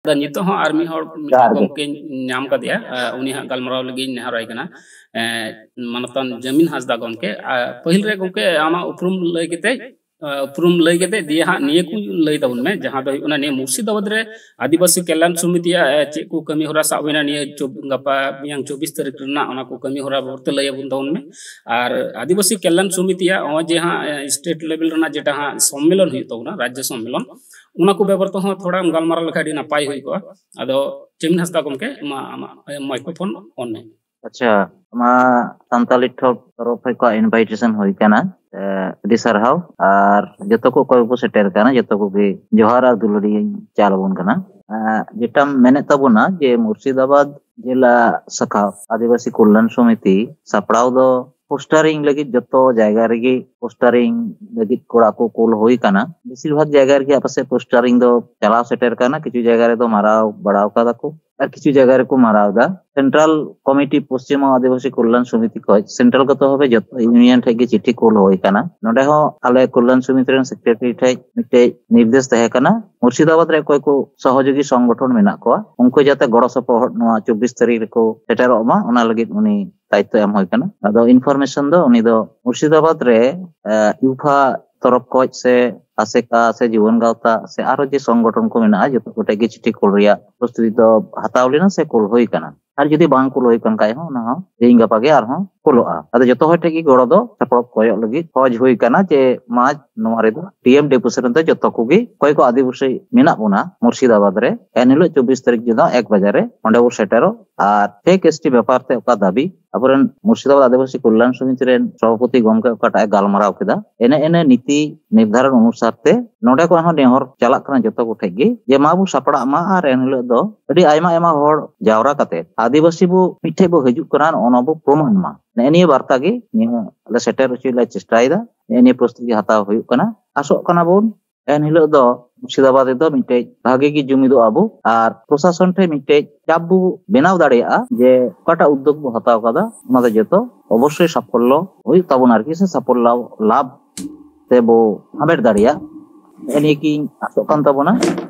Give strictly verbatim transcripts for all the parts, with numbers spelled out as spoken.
ᱟᱫᱚ ᱱᱤᱛᱚᱜ ᱦᱚᱸ ᱟᱨ ᱢᱤᱫ ᱦᱚᱲ ᱢᱤᱫᱴᱟᱝ ᱡᱚᱦᱟᱨ ᱜᱮ᱾ ᱜᱚᱢᱠᱮᱧ ᱧᱟᱢ ᱠᱟᱫᱮᱭᱟ᱾ ᱟᱸ, ᱩᱱᱤ ᱦᱟᱸᱜ ᱜᱟᱞᱢᱟᱨᱟᱣ ᱞᱟᱹᱜᱤᱫ ᱤᱧ ᱱᱮᱦᱚᱨᱟᱭ ᱠᱟᱱᱟ᱾ ᱮᱸ, ᱢᱟᱱᱚᱛᱟᱱ ᱡᱟᱢᱤᱱ ᱦᱟᱸᱥᱫᱟ ᱜᱚᱢᱠᱮ, ᱟᱸ, ᱯᱟᱹᱦᱤᱞ ᱨᱮ ᱜᱚᱢᱠᱮ ᱟᱢᱟᱜ ᱩᱯᱨᱩᱢ ᱞᱟᱹᱭ ᱠᱟᱛᱮ, ᱟᱸ, ᱩᱯᱨᱩᱢ ᱞᱟᱹᱭ ᱠᱟᱛᱮ ᱫᱤᱭᱮ ᱦᱟᱸᱜ ᱱᱤᱭᱟᱹ ᱠᱚ ᱞᱟᱹᱭ ᱛᱟᱵᱚᱱ ᱢᱮ, ᱡᱟᱦᱟᱸ ᱫᱚ ᱦᱩᱭᱩᱜ ᱠᱟᱱᱟ ᱱᱤᱭᱟᱹ ᱢᱩᱨᱥᱤᱫᱟᱵᱟᱫᱽ ᱨᱮ ᱟᱹᱫᱤᱵᱟᱹᱥᱤ ᱠᱚᱞᱭᱟᱱ ᱥᱚᱢᱤᱛᱤᱭᱟᱜ, ᱮ, ᱪᱮᱫ ᱠᱚ ᱠᱟᱹᱢᱤ ᱦᱚᱨᱟ ᱥᱟᱵ ᱦᱩᱭᱱᱟ ᱱᱤᱭᱟᱹ ᱪᱚᱵ-, ᱜᱟᱯᱟ ᱢᱮᱭᱟᱝ ᱪᱚᱵᱵᱤᱥ ᱛᱟᱹᱨᱤᱠᱷ ᱨᱮᱱᱟᱜ, ᱚᱱᱟ ᱠᱚ ᱠᱟᱹᱢᱤ ᱦᱚᱨᱟ ᱵᱟᱵᱚᱫ ᱛᱮ ᱞᱟᱹᱭ ᱟᱵᱚᱱ ᱛᱟᱵᱚᱱ ᱢᱮ᱾ ᱟᱨ ᱟᱹᱫᱤᱵᱟᱹᱥᱤ ᱠᱚᱞᱭᱟᱱ ᱥᱚᱢᱤᱛᱤᱭᱟᱜ ᱱᱚᱜᱼᱚᱭ ᱡᱮ ᱦᱟᱸᱜ, ᱮ, state level ᱨᱮᱱᱟᱜ ᱡᱮᱴᱟ ᱦᱟᱸᱜ ᱥᱚᱢᱢᱮᱞᱚᱱ ᱦᱩᱭᱩᱜ ᱛᱟᱵᱚᱱᱟ, ᱨᱟᱡᱽᱡᱚ ᱥᱚᱢᱢᱮᱞᱚᱱ, ᱚᱱᱟ ᱠᱚ ᱵᱮᱜᱚᱨ ᱛᱮᱦᱚᱸ ᱛᱷᱚᱲᱟᱢ ᱜᱟᱞᱢᱟᱨᱟᱣ ᱞᱮᱠᱷᱟᱱ ᱟᱹᱰᱤ ᱱᱟᱯᱟᱭ ᱦᱩᱭ ᱠᱚᱜᱼᱟ᱾ ᱟᱫᱚ ᱡᱟᱢᱤᱱ ᱦᱟᱸᱥᱫᱟ ᱜᱚᱢᱠᱮ, ᱢᱟ ᱟᱢᱟᱜ, ᱮ, microphone on ᱢᱮ᱾ ᱟᱪᱪᱷᱟ, ᱢᱟ ᱥᱟᱱᱛᱟᱞᱤ ᱴᱷᱚᱠ ᱛᱚᱨᱚᱯ ᱠᱷᱚᱱ ᱠᱚ invitation ᱦᱩᱭ ᱠᱟᱱᱟ᱾ ᱮ, ᱟᱹᱰᱤ ᱥᱟᱨᱦᱟᱣ᱾ ᱟᱨ ᱡᱚᱛᱚ ᱠᱚ ᱚᱠᱚᱭ ᱠᱚᱠᱚ ᱥᱮᱴᱮᱨ ᱠᱟᱱᱟ, ᱡᱚᱛᱚ ᱠᱚᱜᱮ ᱡᱚᱦᱟᱨ ᱟᱨ ᱫᱩᱞᱟᱹᱲᱤᱧ ᱪᱟᱞ ᱟᱵᱚᱱ ᱠᱟᱱᱟ᱾ ᱮ, ᱡᱮᱴᱟᱢ ᱢᱮᱱᱮᱫ ᱛᱟᱵᱚᱱᱟ ᱡᱮ ᱢᱩᱨᱥᱤᱫᱟᱵᱟᱫᱽ ᱡᱮᱞᱟ ᱥᱟᱠᱷᱟ ᱟᱹᱫᱤᱵᱟᱹᱥᱤ ᱠᱚᱞᱭᱟᱱ ᱥᱚᱢᱤᱛᱤ ᱥᱟᱯᱲᱟᱣ ᱫᱚ ᱯᱳᱥᱴᱟᱨᱤᱝ ᱞᱟᱹᱜᱤᱫ ᱡᱚᱛᱚ ᱡᱟᱭᱜᱟ ᱨᱮᱜᱮ ᱯᱳᱥᱴᱟᱨᱤᱝ ᱞᱟᱹᱜᱤᱫ ᱠᱚᱲᱟ ᱠᱚ ᱠᱩᱞ ᱦᱩᱭ ᱠᱟᱱᱟ᱾ ᱵᱮᱥᱤᱨ ᱵᱷᱟᱜᱽ ᱡᱟᱭᱜᱟ ᱨᱮᱜᱮ ᱟᱯᱮᱥᱮᱫ ᱯᱳᱥᱴᱟᱨᱤᱝ ᱫᱚ ᱪᱟᱞᱟᱣ ᱥᱮᱴᱮᱨ ᱠᱟᱱᱟ, ᱠᱤᱪᱷᱩ ᱡᱟᱭᱜᱟ ᱨᱮᱫᱚ ᱢᱟᱨᱟᱣ ᱵᱟᱲᱟᱣ ᱠᱟᱫᱟ ᱠᱚ ᱟᱨ ᱠᱤᱪᱷᱩ ᱡᱟᱭᱜᱟ ᱨᱮᱠᱚ ᱢᱟᱨᱟᱣ ᱮᱫᱟ᱾ ᱥᱮᱱᱴᱨᱟᱞ ᱠᱚᱢᱤᱴᱤ ᱯᱚᱥᱪᱤᱢ ᱟᱹᱫᱤᱵᱟᱹᱥᱤ ᱠᱚᱞᱭᱟᱱ ᱥᱚᱢᱤᱛᱤ ᱠᱷᱚᱱ ᱥᱮᱱᱴᱨᱟᱞ ᱜᱚᱛᱚ ᱵᱷᱟᱵᱮ ᱡᱚᱛᱚ ᱤᱭᱩᱱᱤᱭᱚᱱ ᱴᱷᱮᱱ ᱜᱮ ᱪᱤᱴᱷᱤ ᱠᱩᱞ ᱦᱩᱭ ᱠᱟᱱᱟ᱾ ᱱᱚᱰᱮ ᱦᱚᱸ ᱟᱞᱮ ᱠᱚᱞᱭᱟᱱ ᱥᱚᱢᱤᱛᱤ ᱨᱮᱱ ᱥᱮᱠᱨᱮᱴᱟᱨᱤ ᱴᱷᱮᱱ ᱢᱤᱫᱴᱮᱡ ᱱᱤᱨᱫᱮᱥ ᱛᱟᱦᱮᱸ ᱠᱟᱱᱟ, ᱢᱩᱨᱥᱤᱫᱟᱵᱟᱫᱽ ᱨᱮ ᱚᱠᱚᱭ ᱠᱚ ᱥᱚᱦᱚᱡᱳᱜᱤ ᱥᱚᱝᱜᱚᱴᱷᱚᱱ ᱢᱮᱱᱟᱜ ᱠᱚᱣᱟ ᱩᱱᱠᱩ ᱡᱟᱛᱮ ᱜᱚᱲᱚ ᱥᱚᱯᱚᱦᱚᱫ ᱱᱚᱣᱟ ᱪᱚᱵᱵᱤᱥ ᱛᱟᱹᱨᱤᱠᱷ ᱨᱮᱠᱚ ᱥᱮᱴᱮᱨᱚᱜ ᱢᱟ, ᱚᱱᱟ ᱞᱟᱹᱜᱤᱫ ᱩᱱᱤ ᱫᱟᱭᱤᱛᱛᱚ ᱮᱢ ᱦᱩᱭ ᱠᱟᱱᱟ᱾ ᱟᱫᱚ information ᱫᱚ ᱩᱱᱤ ᱫᱚ ᱢᱩᱨᱥᱤᱫᱟᱵᱟᱫᱽ ᱨᱮ, ᱮ, ᱭᱩᱯᱷᱟ ᱛᱚᱨᱚᱯ ᱠᱷᱚᱡ ᱥᱮ ᱟᱥᱮᱠᱟ ᱥᱮ ᱡᱩᱣᱟᱹᱱ ᱜᱟᱶᱛᱟ ᱥᱮ ᱟᱨᱚ ᱡᱮ ᱥᱚᱝᱜᱚᱴᱷᱚᱱ ᱠᱚ ᱢᱮᱱᱟᱜᱼᱟ, ᱡᱚᱛᱚ ᱠᱚᱴᱷᱮᱡ ᱜᱮ ᱪᱤᱴᱷᱤ ᱠᱩᱞ ᱨᱮᱭᱟᱜ ᱯᱨᱚᱥᱛᱩᱛᱤ ᱫᱚ ᱦᱟᱛᱟᱣ ᱞᱮᱱᱟ ᱥᱮ ᱠᱩᱞ ᱦᱩᱭ ᱠᱟᱱᱟ᱾ ᱟᱨ ᱡᱩᱫᱤ ᱵᱟᱝ ᱠᱩᱞ ᱦᱩᱭ ᱠᱟᱱ ᱠᱷᱟᱡ ᱦᱚᱸ, ᱚᱱᱟ ᱦᱚᱸ ᱛᱮᱦᱮᱧ ᱜᱟᱯᱟ ᱜᱮ ᱟᱨᱦᱚᱸ ᱠᱩᱞᱚᱜᱼᱟ᱾ ᱟᱫᱚ ᱡᱚᱛᱚ ᱦᱚᱲ ᱴᱷᱮᱡ ᱜᱮ ᱜᱚᱲᱚ ᱫᱚ ᱥᱟᱯᱲᱟᱣ ᱠᱚᱭᱚᱜ ᱞᱟᱹᱜᱤᱫ ᱠᱷᱚᱡ ᱦᱩᱭ ᱠᱟᱱᱟ ᱡᱮ ᱢᱟᱨᱪ ᱱᱚᱣᱟ ᱨᱮᱫᱚ ᱰᱤ ᱮᱢ deputation ᱨᱮ ᱡᱚᱛᱚ ᱠᱚᱜᱮ ᱚᱠᱚᱭ ᱠᱚ ᱟᱹᱫᱤᱵᱟᱹᱥᱤ ᱢᱮᱱᱟᱜ ᱵᱚᱱᱟ ᱢᱩᱨᱥᱤᱫᱟᱵᱟᱫᱽ ᱨᱮ, ᱮᱱ ᱦᱤᱞᱳᱜ ᱪᱚᱵᱵᱤᱥ ᱛᱟᱹᱨᱤᱠᱷ ᱡᱚᱱᱚᱜ ᱮᱠ ᱵᱟᱡᱮ ᱨᱮ ᱚᱸᱰᱮ ᱵᱚ ᱥᱮᱴᱮᱨᱚᱜ᱾ ᱟᱨ ᱯᱷᱮᱠ ᱮᱥ ᱴᱤ ᱵᱮᱯᱟᱨ ᱛᱮ ᱚᱠᱟ ᱫᱟᱹᱵᱤ ᱟᱵᱚᱨᱮᱱ ᱢᱩᱨᱥᱤᱫᱟᱵᱟᱫᱽ ᱟᱹᱫᱤᱵᱟᱹᱥᱤ ᱠᱚᱞᱭᱟᱱ ᱥᱚᱢᱤᱛᱤ ᱨᱮᱱ ᱥᱚᱵᱷᱟᱯᱚᱛᱤ ᱜᱚᱢᱠᱮ ᱚᱠᱟᱴᱟᱜ ᱮ ᱜᱟᱞᱢᱟᱨᱟᱣ ᱠᱮᱫᱟ, ᱮᱱᱮ ᱮᱱᱮ ᱱᱤᱛᱤ ᱱᱤᱨᱫᱷᱟᱨᱚᱱ ᱚᱱᱩᱥᱟᱨ ᱛᱮ ᱱᱚᱰᱮ ᱠᱷᱚᱱ ᱦᱚᱸ ᱱᱮᱦᱚᱨ ᱪᱟᱞᱟᱜ ᱠᱟᱱᱟ ᱡᱚᱛᱚ ᱠᱚᱴᱷᱮᱡ ᱜᱮ ᱡᱮ ᱢᱟ ᱵᱚ ᱥᱟᱯᱲᱟᱜ ᱢᱟ ᱟᱨ ᱮᱱ ᱦᱤᱞᱳᱜ ᱫᱚ ᱟᱹᱰᱤ ᱟᱭᱢᱟ ᱟᱭᱢᱟ ᱦᱚᱲ ᱡᱟᱣᱨᱟ ᱠᱟᱛᱮ ᱟᱹᱫᱤᱵᱟᱹᱥᱤ ᱵᱚ ᱢᱤᱫᱴᱷᱮᱡ ᱵᱚ ᱦᱤᱡᱩᱜ ᱠᱟᱱᱟ, ᱱᱚᱜᱼᱚ ᱱᱚᱣᱟ ᱵᱚ ᱯᱨᱚᱢᱟᱱ ᱢᱟ᱾ ᱱᱮᱜᱼᱮ ᱱᱤᱭᱟᱹ ᱵᱟᱨᱛᱟ ᱜᱮ ᱱᱤᱭᱟᱹ ᱟᱞᱮ ᱥᱮᱴᱮᱨ ᱦᱚᱪᱚᱭ ᱞᱮ ᱪᱮᱥᱴᱟᱭᱮᱫᱟ᱾ ᱱᱮᱜᱼᱮ ᱱᱤᱭᱟᱹ ᱯᱨᱚᱥᱛᱩᱛᱤ ᱦᱟᱛᱟᱣ ᱦᱩᱭᱩᱜ ᱠᱟᱱᱟ᱾ ᱟᱥᱚᱜ ᱠᱟᱱᱟ ᱵᱚᱱ ᱮᱱ ᱦᱤᱞᱳᱜ ᱫᱚ ᱢᱩᱨᱥᱤᱫᱟᱵᱟᱫᱽ ᱨᱮᱫᱚ ᱢᱤᱫᱴᱮᱡ ᱵᱷᱟᱜᱮ ᱜᱮ ᱡᱩᱢᱤᱫᱚᱜ ᱟᱵᱚ ᱟᱨ ᱯᱨᱚᱥᱟᱥᱚᱱ ᱴᱷᱮᱱ ᱢᱤᱫᱴᱮᱡ ᱪᱟᱯ ᱵᱚ ᱵᱮᱱᱟᱣ ᱫᱟᱲᱮᱭᱟᱜᱼᱟ ᱡᱮ ᱚᱠᱟᱴᱟᱜ ᱩᱫᱽᱫᱳᱜᱽ ᱵᱚ ᱦᱟᱛᱟᱣ ᱠᱟᱫᱟ, ᱚᱱᱟ ᱫᱚ ᱡᱚᱛᱚ ᱚᱵᱚᱥᱥᱳᱭ ᱥᱟᱯᱷᱚᱞᱞᱚ ᱦᱩᱭᱩᱜ ᱛᱟᱵᱚᱱᱟ ᱟᱨᱠᱤ, ᱥᱮ ᱥᱟᱯᱷᱚᱞᱞᱚ ᱞᱟᱵᱷ ᱛᱮᱵᱚ ᱦᱟᱢᱮᱴ ᱫᱟᱲᱮᱭᱟᱜ, ᱱᱮᱜᱼᱮ ᱱᱤᱭᱟᱹ ᱜᱤᱧ ᱟᱥᱚᱜ ᱠᱟᱱ ᱛᱟᱵᱚᱱᱟ᱾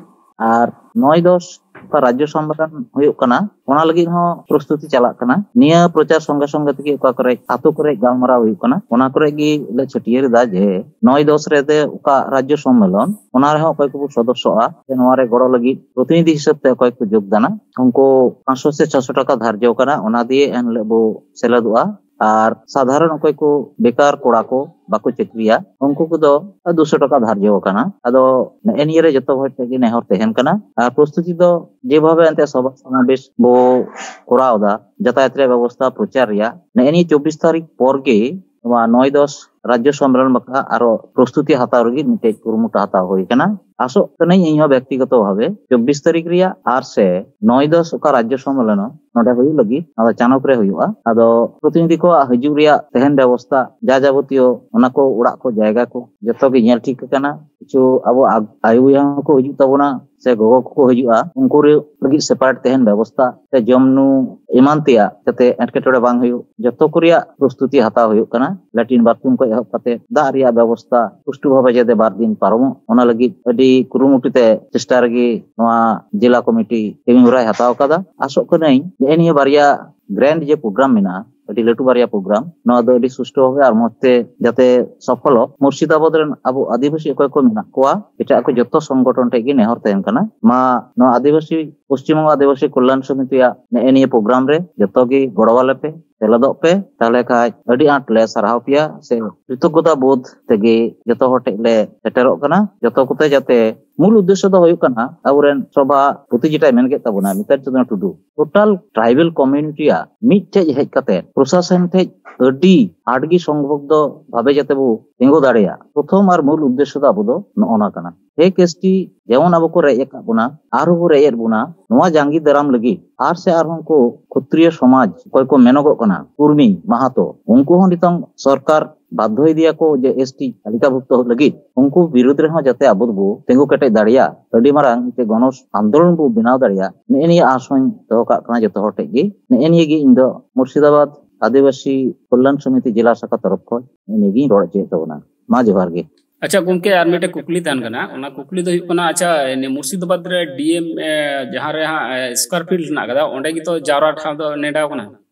ᱟᱨ ᱱᱚᱭ ᱫᱚᱥ ᱚᱠᱟ ᱨᱟᱡᱽᱡᱚ ᱥᱚᱢᱢᱮᱞᱚᱱ ᱦᱩᱭᱩᱜ ᱠᱟᱱᱟ, ᱚᱱᱟ ᱞᱟᱹᱜᱤᱫ ᱦᱚᱸ ᱯᱨᱚᱥᱛᱩᱛᱤ ᱪᱟᱞᱟᱜ ᱠᱟᱱᱟ᱾ ᱱᱤᱭᱟᱹ ᱯᱨᱚᱪᱟᱨ ᱥᱚᱸᱜᱮ ᱥᱚᱸᱜᱮ ᱛᱮᱜᱮ ᱚᱠᱟ ᱠᱚᱨᱮ ᱟᱛᱳ ᱠᱚᱨᱮ ᱜᱟᱞᱢᱟᱨᱟᱣ ᱦᱩᱭᱩᱜ ᱠᱟᱱᱟ, ᱚᱱᱟ ᱠᱚᱨᱮ ᱜᱮ ᱞᱮ ᱪᱷᱟᱹᱴᱭᱟᱹᱨ ᱮᱫᱟ ᱡᱮ ᱱᱚᱭ ᱫᱚᱥ ᱨᱮ ᱚᱠᱟ ᱨᱟᱡᱽᱡᱚ ᱥᱚᱢᱢᱮᱞᱚᱱ, ᱚᱱᱟ ᱨᱮᱦᱚᱸ ᱚᱠᱚᱭ ᱠᱚᱵᱚ ᱥᱚᱫᱚᱥᱥᱚᱜᱼᱟ, ᱥᱮ ᱱᱚᱣᱟ ᱨᱮ ᱜᱚᱲᱚ ᱞᱟᱹᱜᱤᱫ ᱯᱨᱚᱛᱤᱱᱤᱫᱷᱤ ᱦᱤᱥᱟᱹᱵ ᱛᱮ ᱚᱠᱚᱭ ᱠᱚ ᱡᱳᱜᱽᱫᱟᱱᱟ, ᱩᱱᱠᱩ ᱯᱟᱸᱪᱥᱚ ᱥᱮ ᱪᱷᱚᱥᱚ ᱴᱟᱠᱟ ᱫᱷᱟᱨᱡᱚ ᱠᱟᱱᱟ, ᱚᱱᱟ ᱫᱤᱭᱮ ᱮᱱᱦᱤᱞᱳᱜ ᱵᱚ ᱥᱮᱞᱮᱫᱚᱜᱼᱟ᱾ ᱟᱨ ᱥᱟᱫᱷᱟᱨᱚᱱ ᱚᱠᱚᱭ ᱠᱚ ᱵᱮᱠᱟᱨ ᱠᱚᱲᱟ ᱠᱚ ᱵᱟᱠᱚ ᱪᱟᱹᱠᱨᱤᱭᱟ, ᱩᱱᱠᱩ ᱠᱚᱫᱚ ᱫᱩᱥᱚ ᱴᱟᱠᱟ ᱫᱷᱟᱨᱡᱚ ᱟᱠᱟᱱᱟ᱾ ᱟᱫᱚ ᱱᱮᱜᱼᱮ ᱱᱤᱭᱟᱹ ᱨᱮ ᱡᱚᱛᱚ ᱦᱚᱲ ᱴᱷᱮᱱ ᱜᱮ ᱱᱮᱦᱚᱨ ᱛᱟᱦᱮᱱ ᱠᱟᱱᱟ᱾ ᱟᱨ ᱯᱨᱚᱥᱛᱩᱛᱤ ᱫᱚ ᱡᱮᱵᱷᱟᱵᱮ ᱮᱱᱛᱮ ᱥᱚᱵᱷᱟ ᱥᱚᱢᱟᱵᱮᱥ ᱵᱚ ᱠᱚᱨᱟᱣ ᱮᱫᱟ, ᱡᱟᱛᱟᱭᱟᱛ ᱨᱮᱭᱟᱜ ᱵᱮᱵᱚᱥᱛᱷᱟ, ᱯᱨᱚᱪᱟᱨ ᱨᱮᱭᱟᱜ, ᱱᱮᱜᱼᱮ ᱱᱤᱭᱟᱹ ᱪᱚᱵᱵᱤᱥ ᱛᱟᱹᱨᱤᱠᱷ ᱯᱚᱨ ᱜᱮ ᱱᱚᱣᱟ ᱱᱚᱭ ᱫᱚᱥ ᱨᱟᱡᱽᱡᱚ ᱥᱚᱢᱢᱮᱞᱚᱱ ᱵᱟᱠᱷᱨᱟ ᱟᱨᱚ ᱯᱨᱚᱥᱛᱩᱛᱤ ᱦᱟᱛᱟᱣ ᱞᱟᱹᱜᱤᱫ ᱢᱤᱫᱴᱮᱡ ᱠᱩᱨᱩᱢᱩᱴᱩ ᱦᱟᱛᱟᱣ ᱦᱩᱭ ᱟᱠᱟᱱᱟ᱾ ᱟᱥᱚᱜ ᱠᱟᱹᱱᱟᱹᱧ ᱤᱧᱦᱚᱸ ᱵᱮᱠᱛᱤᱜᱚᱛᱚ ᱵᱷᱟᱵᱮ ᱪᱚᱵᱵᱤᱥ ᱛᱟᱹᱨᱤᱠᱷ ᱨᱮᱭᱟᱜ ᱟᱨ ᱥᱮ ᱱᱚᱭ ᱫᱚᱥ ᱚᱠᱟ ᱨᱟᱡᱽᱡᱚ ᱥᱚᱢᱢᱮᱞᱚᱱ ᱱᱚᱰᱮ ᱦᱩᱭᱩᱜ ᱞᱟᱹᱜᱤᱫ, ᱱᱚᱣᱟ ᱫᱚ ᱪᱟᱱᱚᱠ ᱨᱮ ᱦᱩᱭᱩᱜᱼᱟ᱾ ᱟᱫᱚ ᱯᱨᱚᱛᱤᱱᱤᱫᱷᱤ ᱠᱚᱣᱟᱜ ᱦᱤᱡᱩᱜ ᱨᱮᱭᱟᱜ ᱛᱟᱦᱮᱱ ᱵᱮᱵᱚᱥᱛᱷᱟ, ᱡᱟ ᱡᱟᱵᱚᱛᱤᱭᱚ ᱚᱱᱟ ᱠᱚ, ᱚᱲᱟᱜ ᱠᱚ, ᱡᱟᱭᱜᱟ ᱠᱚ ᱡᱚᱛᱚ ᱜᱮ ᱧᱮᱞ ᱴᱷᱤᱠ ᱟᱠᱟᱱᱟ᱾ ᱠᱤᱪᱷᱩ ᱟᱵᱚ ᱟ-, ᱟᱭᱳ ᱵᱚᱭᱦᱟ ᱦᱚᱸᱠᱚ ᱦᱤᱡᱩᱜ ᱛᱟᱵᱚᱱᱟ, ᱥᱮ ᱜᱚᱜᱚ ᱠᱚᱠᱚ ᱦᱤᱡᱩᱜᱼᱟ, ᱩᱱᱠᱩ ᱨᱮ ᱞᱟᱹᱜᱤᱫ ᱥᱮᱯᱟᱨᱮᱴ ᱛᱟᱦᱮᱱ ᱵᱮᱵᱚᱥᱛᱷᱟ, ᱥᱮ ᱡᱚᱢ ᱧᱩ ᱮᱢᱟᱱ ᱛᱮᱭᱟᱜ ᱡᱟᱛᱮ ᱮᱴᱠᱮᱴᱚᱬᱮ ᱵᱟᱝ ᱦᱩᱭᱩᱜ, ᱡᱚᱛᱚ ᱠᱚ ᱨᱮᱭᱟᱜ ᱯᱨᱚᱥᱛᱩᱛᱤ ᱦᱟᱛᱟᱣ ᱦᱩᱭᱩᱜ ᱠᱟᱱᱟ᱾ ᱞᱮᱴᱨᱤᱱ ᱵᱟᱛᱷᱨᱩᱢ ᱠᱷᱚᱱ ᱮᱦᱚᱵ ᱠᱟᱛᱮ ᱫᱟᱜ ᱨᱮᱭᱟᱜ ᱵᱮᱵᱚᱥᱛᱷᱟ ᱯᱩᱥᱴᱩ ᱵᱷᱟᱵᱮ ᱡᱟᱛᱮ ᱵᱟᱨ ᱫᱤᱱ ᱯᱟᱨᱚᱢᱚᱜ, ᱚᱱᱟ ᱞᱟᱹᱜᱤᱫ ᱟᱹᱰᱤ ᱠᱩᱨᱩᱢᱩᱴᱩ ᱛᱮ ᱪᱮᱥᱴᱟ ᱨᱮᱜᱮ ᱱᱚᱣᱟ ᱡᱮᱞᱟ ᱠᱚᱢᱤᱴᱤ ᱠᱟᱹᱢᱤ ᱦᱚᱨᱟᱭ ᱦᱟᱛᱟᱣ ᱟᱠᱟᱫᱟ᱾ ᱟᱥᱚᱜ ᱠᱟᱹᱱᱟᱹᱧ ᱱᱮᱜᱼᱮ ᱱᱤᱭᱟᱹ ᱵᱟᱨᱭᱟ ᱜᱨᱮᱱᱰ ᱡᱮ ᱯᱨᱳᱜᱨᱟᱢ ᱢᱮᱱᱟᱜᱼᱟ, ᱟᱹᱰᱤ ᱞᱟᱹᱴᱩ ᱵᱟᱨᱭᱟ ᱯᱨᱳᱜᱨᱟᱢ, ᱱᱚᱣᱟ ᱫᱚ ᱟᱹᱰᱤ ᱥᱩᱥᱴᱷᱩ ᱵᱷᱟᱵᱮ ᱟᱨ ᱢᱚᱸᱡᱽ ᱛᱮ ᱡᱟᱛᱮ ᱥᱚᱯᱷᱚᱞᱚᱜ᱾ ᱢᱩᱨᱥᱤᱫᱟᱵᱟᱫᱽ ᱨᱮᱱ ᱟᱵᱚ ᱟᱹᱫᱤᱵᱟᱹᱥᱤ ᱚᱠᱚᱭ ᱠᱚ ᱢᱮᱱᱟᱜ ᱠᱚᱣᱟ, ᱮᱴᱟᱜ ᱠᱚ ᱡᱚᱛᱚ ᱥᱚᱝᱜᱚᱴᱷᱚᱱ ᱴᱷᱮᱱ ᱜᱮ ᱱᱮᱦᱚᱨ ᱛᱟᱦᱮᱱ ᱠᱟᱱᱟ, ᱢᱟ ᱱᱚᱣᱟ ᱟᱹᱫᱤᱵᱟᱹᱥᱤ, ᱯᱚᱥᱪᱤᱢ ᱵᱚᱝᱜᱚ ᱟᱹᱫᱤᱵᱟᱹᱥᱤ ᱠᱚᱞᱭᱟᱱ ᱥᱚᱢᱤᱛᱤᱭᱟᱜ ᱱᱮᱜᱼᱮ ᱱᱤᱭᱟᱹ ᱯᱨᱳᱜᱨᱟᱢ ᱨᱮ ᱡᱚᱛᱚ ᱜᱮ ᱜᱚᱲᱚ ᱟᱞᱮ ᱯᱮ, ᱥᱮᱞᱮᱫᱚᱜ ᱯᱮ, ᱛᱟᱦᱞᱮ ᱠᱷᱟᱡ ᱟᱹᱰᱤ ᱟᱸᱴ ᱞᱮ ᱥᱟᱨᱦᱟᱣ ᱯᱮᱭᱟ, ᱥᱮ ᱠᱨᱤᱛᱚᱜᱽᱜᱚᱛᱟ ᱵᱳᱫᱷ ᱛᱮᱜᱮ ᱡᱚᱛᱚ ᱦᱚᱲ ᱴᱷᱮᱡ ᱞᱮ ᱥᱮᱴᱮᱨᱚᱜ ᱠᱟᱱᱟ᱾ ᱡᱚᱛᱚ ᱠᱚᱛᱮ ᱡᱟᱛᱮ, ᱢᱩᱞ ᱩᱫᱽᱫᱮᱥᱥᱚ ᱫᱚ ᱦᱩᱭᱩᱜ ᱠᱟᱱᱟ, ᱟᱵᱚᱨᱮᱱ ᱥᱚᱵᱷᱟᱯᱚᱛᱤ ᱡᱮᱴᱟᱭ ᱢᱮᱱ ᱠᱮᱫ ᱛᱟᱵᱚᱱᱟ, ᱢᱤᱛᱟᱞ ᱪᱚᱸᱫᱽᱨᱚ ᱴᱩᱰᱩ, ᱴᱳᱴᱟᱞ ᱴᱨᱟᱭᱵᱮᱞ ᱠᱚᱢᱤᱭᱩᱱᱤᱴᱤᱭᱟᱜ ᱢᱤᱫᱴᱷᱮᱡ ᱦᱮᱡ ᱠᱟᱛᱮ ᱯᱨᱚᱥᱟᱥᱚᱱ ᱴᱷᱮᱡ ᱟᱹᱰᱤ ᱟᱸᱴ ᱜᱮ ᱥᱚᱝᱵᱷᱚᱵᱽᱫᱷᱚ ᱵᱷᱟᱵᱮ ᱡᱟᱛᱮ ᱵᱚ ᱛᱤᱸᱜᱩ ᱫᱟᱲᱮᱭᱟᱜ, ᱯᱨᱚᱛᱷᱚᱢ ᱟᱨ ᱢᱩᱞ ᱩᱫᱽᱫᱮᱥᱥᱚ ᱫᱚ ᱟᱵᱚ ᱫᱚ ᱱᱚᱜᱼᱚ ᱱᱟ ᱠᱟᱱᱟ᱾ ᱯᱷᱮᱠ ᱮᱥ ᱴᱤ ᱡᱮᱢᱚᱱ ᱟᱵᱚ ᱠᱚ ᱨᱮᱡ ᱟᱠᱟᱫ ᱵᱚᱱᱟ, ᱟᱨᱦᱚᱸ ᱠᱚ ᱨᱮᱡ ᱮᱫ ᱵᱚᱱᱟ, ᱱᱚᱣᱟ ᱡᱟᱸᱜᱮ ᱫᱟᱨᱟᱢ ᱞᱟᱹᱜᱤᱫ ᱟᱨ ᱥᱮ ᱟᱨᱦᱚᱸ ᱩᱱᱠᱩ ᱠᱷᱚᱛᱨᱤᱭᱚ ᱥᱚᱢᱟᱡᱽ ᱚᱠᱚᱭ ᱠᱚ ᱢᱮᱱᱚᱜᱚᱜ ᱠᱟᱱᱟ, ᱠᱩᱨᱢᱤ ᱢᱟᱦᱟᱛᱚ, ᱩᱱᱠᱩ ᱦᱚᱸ ᱱᱤᱛᱚᱝ ᱥᱚᱨᱠᱟᱨ ᱵᱟᱫᱽᱫᱷᱚ ᱤᱫᱤᱭᱟᱠᱚ ᱡᱮ ᱮᱥ ᱴᱤ ᱛᱟᱹᱞᱤᱠᱟᱵᱷᱩᱠᱛᱚ ᱞᱟᱹᱜᱤᱫ, ᱩᱱᱠᱩ ᱵᱤᱨᱩᱫᱽ ᱨᱮᱦᱚᱸ ᱡᱟᱛᱮ ᱟᱵᱚ ᱫᱚᱵᱚ ᱛᱤᱸᱜᱩ ᱠᱮᱴᱮᱡ ᱫᱟᱲᱮᱭᱟᱜ, ᱟᱹᱰᱤ ᱢᱟᱨᱟᱝ ᱢᱤᱫᱴᱮᱡ ᱜᱚᱱᱚ ᱟᱱᱫᱳᱞᱚᱱ ᱵᱚ ᱵᱮᱱᱟᱣ ᱫᱟᱲᱮᱭᱟᱜ, ᱱᱮᱜᱼᱮ ᱱᱤᱭᱟᱹ ᱟᱸᱥ ᱦᱚᱸᱧ ᱫᱚᱦᱚ ᱠᱟᱜ ᱠᱟᱱᱟ ᱡᱚᱛᱚ ᱦᱚᱲ ᱴᱷᱮᱡ ᱜᱮ᱾ ᱱᱮᱜᱼᱮ ᱱᱤᱭᱟᱹ ᱜᱮ ᱤᱧ ᱫᱚ ᱢᱩᱨᱥᱤᱫᱟᱵᱟᱫᱽ ᱟᱹᱫᱤᱵᱟᱹᱥᱤ ᱠᱚᱞᱭᱟᱱ ᱥᱚᱢᱤᱛᱤ ᱡᱮᱞᱟ ᱥᱟᱠᱷᱟ ᱛᱚᱨᱚᱯ ᱠᱷᱚᱱ ᱱᱮᱜᱼᱮ ᱱᱤᱭᱟᱹ ᱜᱤᱧ ᱨᱚᱲ ᱦᱚᱪᱚᱭᱮᱫ ᱛᱟᱵᱚᱱᱟ᱾ ᱢᱟ ᱡᱚᱦᱟᱨ ᱜᱮ᱾ ᱟᱪᱪᱷᱟ ᱜᱚᱢᱠᱮ, ᱟᱨ ᱢᱤᱫᱴᱮᱡ ᱠᱩᱠᱞᱤ ᱛᱟᱦᱮᱱ ᱠᱟᱱᱟ᱾ ᱚᱱᱟ ᱠᱩᱠᱞᱤ ᱫᱚ ᱦᱩᱭᱩᱜ ᱠᱟᱱᱟ, ᱟᱪᱪᱷᱟ, ᱱᱤᱭᱟᱹ ᱢᱩᱨᱥᱤᱫᱟᱵᱟᱫᱽ ᱨᱮ ᱰᱤ ᱮᱢ, ᱮ, ᱡᱟᱦᱟᱸ ᱨᱮ ᱦᱟᱸᱜ, ᱮ, ᱥᱠᱚᱭᱟᱨ ᱯᱷᱤᱴ ᱦᱮᱱᱟᱜ ᱟᱠᱟᱫᱟ, ᱚᱸᱰᱮ ᱜᱮᱛᱚ ᱡᱟᱣᱨᱟ ᱴᱷᱟᱶ ᱫᱚ ᱱᱮᱰᱟᱣ ᱠᱟᱱᱟ?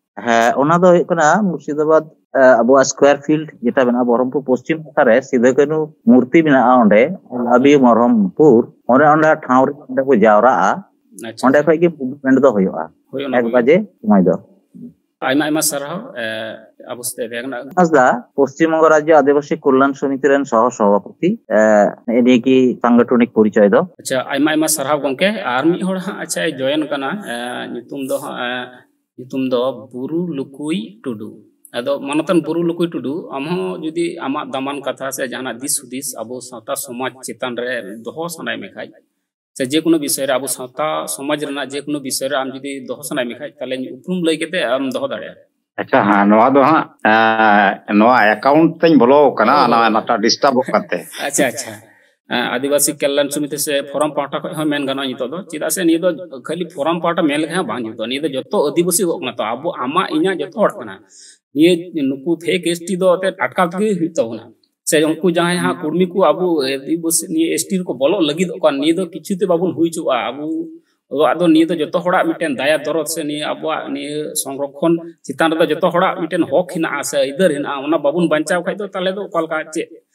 ᱦᱮᱸ, ᱚᱱᱟ ᱫᱚ ᱦᱩᱭᱩᱜ ᱠᱟᱱᱟ ᱢᱩᱨᱥᱤᱫᱟᱵᱟᱫᱽ, ᱮ, ᱟᱵᱚᱣᱟᱜ ᱥᱠᱚᱭᱟᱨ ᱯᱷᱤᱞᱰ ᱡᱮᱴᱟ ᱢᱮᱱᱟᱜᱼᱟ, ᱵᱚᱦᱚᱨᱚᱢᱯᱩᱨ ᱯᱚᱥᱪᱤᱢ ᱱᱟᱠᱷᱟ ᱨᱮ ᱥᱤᱫᱩ ᱠᱟᱹᱱᱦᱩ ᱢᱩᱨᱛᱤ ᱢᱮᱱᱟᱜᱼᱟ, ᱚᱸᱰᱮ ᱟᱵᱤ ᱵᱚᱦᱚᱨᱚᱢᱯᱩᱨ, ᱚᱱᱮ ᱚᱸᱰᱮ ᱴᱷᱟᱶ ᱨᱮ ᱚᱸᱰᱮ ᱠᱚ ᱡᱟᱣᱨᱟᱜᱼᱟ᱾ ᱟᱪᱪᱷᱟ, ᱚᱸᱰᱮ ᱟᱪᱪᱷᱟ᱾ ᱠᱷᱚᱡ ᱜᱮ ᱢᱩᱵᱷᱢᱮᱱᱴ ᱫᱚ ᱦᱩᱭᱩᱜᱼᱟ᱾ ᱦᱳᱭ, ᱚᱱᱟ ᱮᱠ ᱠᱚᱜᱮ᱾ ᱵᱟᱡᱮ ᱥᱚᱢᱚᱭ ᱫᱚ᱾ ᱟᱭᱢᱟ ᱟᱭᱢᱟ ᱥᱟᱨᱦᱟᱣ, ᱮ, ᱟᱵᱚ ᱥᱟᱛᱮ ᱛᱟᱦᱮᱸ ᱠᱟᱱᱟ᱾ ᱦᱟᱸᱥᱫᱟ, ᱯᱚᱥᱪᱤᱢ ᱵᱚᱝᱜᱚ ᱨᱟᱡᱽᱡᱚ ᱟᱹᱫᱤᱵᱟᱹᱥᱤ ᱠᱚᱞᱭᱟᱱ ᱥᱚᱢᱤᱛᱤ ᱨᱮᱱ ᱥᱚᱦᱚ ᱥᱚᱵᱷᱟᱯᱚᱛᱤ᱾ ᱮ, ᱱᱮᱜᱼᱮ ᱱᱤᱭᱟᱹ ᱜᱮ ᱥᱟᱝᱜᱚᱴᱷᱚᱱᱤᱠ ᱯᱚᱨᱤᱪᱚᱭ ᱫᱚ᱾ ᱟᱪᱪᱷᱟ, ᱟᱭᱢᱟ ᱟᱭᱢᱟ ᱥᱟᱨᱦᱟᱣ ᱜᱚᱢᱠᱮ᱾ ᱟᱨ ᱢᱤᱫ ᱦᱚᱲ ᱦᱟᱸᱜ, ᱟᱪᱪᱷᱟ, ᱮ ᱡᱚᱭᱮᱱ ᱠᱟᱱᱟ, ᱮ, ᱧᱩᱛᱩᱢ ᱫᱚ ᱦᱟᱸᱜ, ᱮ, ᱧᱩᱛᱩᱢ ᱫᱚ ᱵᱩᱨᱩ ᱞᱩᱠᱩᱭ ᱴᱩᱰᱩ᱾ ᱟᱫᱚ ᱢᱟᱱᱚᱛᱟᱱ ᱵᱩᱨᱩ ᱞᱩᱠᱩᱭ ᱴᱩᱰᱩ, ᱟᱢ ᱦᱚᱸ ᱡᱩᱫᱤ ᱟᱢᱟᱜ ᱫᱟᱢᱟᱱ ᱠᱟᱛᱷᱟ ᱥᱮ ᱡᱟᱦᱟᱱᱟᱜ ᱫᱤᱥ ᱦᱩᱫᱤᱥ ᱟᱵᱚ ᱥᱟᱶᱛᱟ ᱥᱚᱢᱟᱡᱽ ᱪᱮᱛᱟᱱ ᱨᱮ ᱫᱚᱦᱚ ᱥᱟᱱᱟᱭᱮᱫ ᱢᱮ ᱠᱷᱟᱡ, ᱥᱮ ᱡᱮᱠᱳᱱᱳ ᱵᱤᱥᱚᱭ ᱨᱮ, ᱟᱵᱚ ᱥᱟᱶᱛᱟ ᱥᱚᱢᱟᱡᱽ ᱨᱮᱱᱟᱜ ᱡᱮᱠᱳᱱᱳ ᱵᱤᱥᱚᱭ ᱨᱮ ᱟᱢ ᱡᱩᱫᱤ ᱫᱚᱦᱚ ᱥᱟᱱᱟᱭᱮᱫ ᱢᱮ ᱠᱷᱟᱡ, ᱛᱟᱦᱞᱮ ᱩᱯᱨᱩᱢ ᱞᱟᱹᱭ ᱠᱟᱛᱮ ᱟᱢ ᱫᱚᱦᱚ ᱫᱟᱲᱮᱭᱟᱜᱼᱟ᱾ ᱟᱪᱪᱷᱟ, ᱦᱮᱸ, ᱱᱚᱣᱟ ᱫᱚ ᱦᱟᱸᱜ, ᱮᱸ, ᱱᱚᱣᱟ ᱮᱠᱟᱣᱩᱱᱴ ᱛᱮᱧ ᱵᱚᱞᱚ ᱟᱠᱟᱱᱟ, ᱦᱳᱭ, ᱚᱱᱟ ᱦᱳᱭ᱾ ᱱᱟᱴᱟ ᱰᱤᱥᱴᱟᱵᱚᱜ ᱠᱟᱱᱛᱮ᱾ ᱟᱪᱪᱷᱟ, ᱟᱪᱪᱷᱟ᱾ ᱮᱸ, ᱟᱹᱫᱤᱵᱟᱹᱥᱤ ᱠᱚᱞᱭᱟᱱ ᱥᱚᱢᱤᱛᱤ ᱥᱮ ᱯᱷᱚᱨᱚᱢ ᱯᱟᱦᱴᱟ ᱠᱷᱚᱱ ᱦᱚᱸ ᱢᱮᱱ ᱜᱟᱱᱚᱜᱼᱟ ᱱᱤᱛᱚᱜ ᱫᱚ, ᱪᱮᱫᱟᱜ ᱥᱮ ᱱᱤᱭᱟᱹ ᱫᱚ ᱠᱷᱟᱹᱞᱤ ᱯᱷᱚᱨᱚᱢ ᱯᱟᱦᱴᱟ ᱢᱮᱱ ᱞᱮᱠᱷᱟᱱ ᱦᱚᱸ ᱵᱟᱝ ᱡᱩᱛᱩᱜᱼᱟ᱾ ᱱᱤᱭᱟᱹ ᱫᱚ ᱡᱚᱛᱚ ᱟᱹᱫᱤᱵᱟᱹᱥᱤ ᱠᱚᱣᱟᱜ ᱠᱟᱱᱟ, ᱛᱚ ᱟᱵᱚ ᱟᱢᱟᱜ ᱤᱧᱟᱹᱜ ᱡᱚᱛᱚ ᱦᱚᱲ ᱠᱟᱱᱟ᱾ ᱱᱤᱭᱟᱹ ᱱᱩᱠᱩ ᱯᱷᱮᱠ ᱮᱥ ᱴᱤ ᱫᱚ ᱮᱱᱛᱮᱫ ᱟᱴᱠᱟᱣ ᱛᱮᱜᱮ ᱦᱩᱭᱩᱜ ᱛᱟᱵᱚᱱᱟ᱾ ᱥᱮ ᱩᱱᱠᱩ ᱡᱟᱦᱟᱸᱭ ᱦᱟᱸᱜ ᱠᱩᱲᱢᱤ ᱠᱚ ᱟᱵᱚ ᱟᱹᱫᱤᱵᱟᱹᱥᱤ ᱱᱤᱭᱟᱹ ᱮᱥ ᱴᱤ ᱨᱮᱠᱚ ᱵᱚᱞᱚᱜ ᱞᱟᱹᱜᱤᱫᱚᱜ ᱠᱟᱱ, ᱱᱤᱭᱟᱹ ᱫᱚ ᱠᱤᱪᱷᱩ ᱛᱮ ᱵᱟᱵᱚᱱ ᱦᱩᱭ ᱦᱚᱪᱚᱣᱟᱜᱼᱟ᱾ ᱟᱵᱚ ᱟᱵᱚᱣᱟᱜ ᱫᱚ ᱱᱤᱭᱟᱹ ᱫᱚ ᱡᱚᱛᱚ ᱦᱚᱲᱟᱜ ᱢᱤᱫᱴᱮᱱ ᱫᱟᱭᱟ ᱫᱚᱨᱚᱫ ᱥᱮ ᱱᱤᱭᱟᱹ ᱟᱵᱚᱣᱟᱜ ᱱᱤᱭᱟᱹ ᱥᱚᱝᱨᱚᱠᱷᱚᱱ ᱪᱮᱛᱟᱱ ᱨᱮᱫᱚ ᱡᱚᱛᱚ ᱦᱚᱲᱟᱜ ᱢᱤᱫᱴᱮᱱ ᱦᱚᱠ ᱦᱮᱱᱟᱜᱼᱟ ᱥᱮ ᱟᱹᱭᱫᱟᱹᱨ ᱦᱮᱱᱟᱜᱼᱟ᱾ ᱚᱱᱟ ᱵᱟᱵᱚᱱ ᱵᱟᱧᱪᱟᱣ ᱠᱷᱟᱡ ᱫᱚ ᱛᱟᱦᱞᱮ ᱫᱚ ᱚᱠᱟ ᱞᱮᱠᱟ ᱪᱮᱫ,